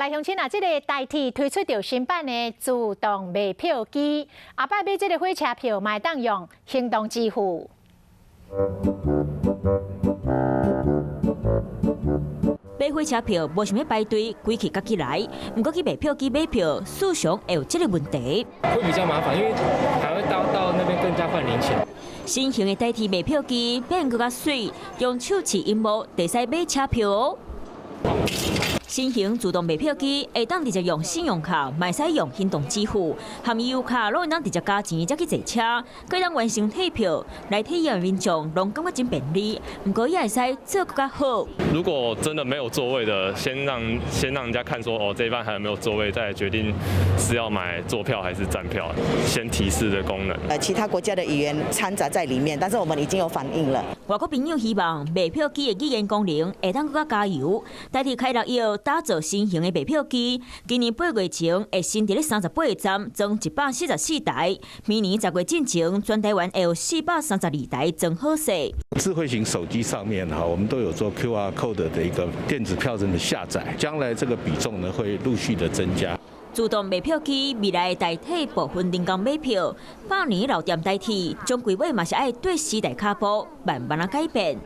來鄉親啊，這个台鐵推出著新版的自動賣票機，後擺買這个火車票嘛會當用行動支付。買火車票無想欲排隊，機器家己來。毋過去賣票機買票，時常會有這个問題。會比較麻煩，因為還會到那邊更加換零錢。新型的代替賣票機變閣較媠，用手持螢幕就會使買車票哦。新型自動賣票機會當直接用信用卡，嘛會使用行動支付，含悠遊卡攏會當直接加錢才去坐車，閣會當完成退票，來體驗民眾攏感覺真便利。毋過也會使做閣較好。如果真的沒有座位的，先讓人家看說，哦，這一班還有沒有座位，再決定是要買坐票還是站票。先提示的功能。其他國家的語言摻雜在裡面，但是我們已經有反應了。外國朋友希望賣票機的語言功能會當閣較加油，台鐵開六億打造新型的賣票機，今年8月前會先佇咧38個站裝144台，明年10月進前，全台灣會有432台裝好勢。智慧型手機上面哈，我們都有做 QR code 的一個電子票證的下載，將來這個比重呢會陸續的增加。自動賣票機未來代替部分人工買票，百年老店代替，終歸尾嘛是愛綴時代跤步，慢慢仔改變。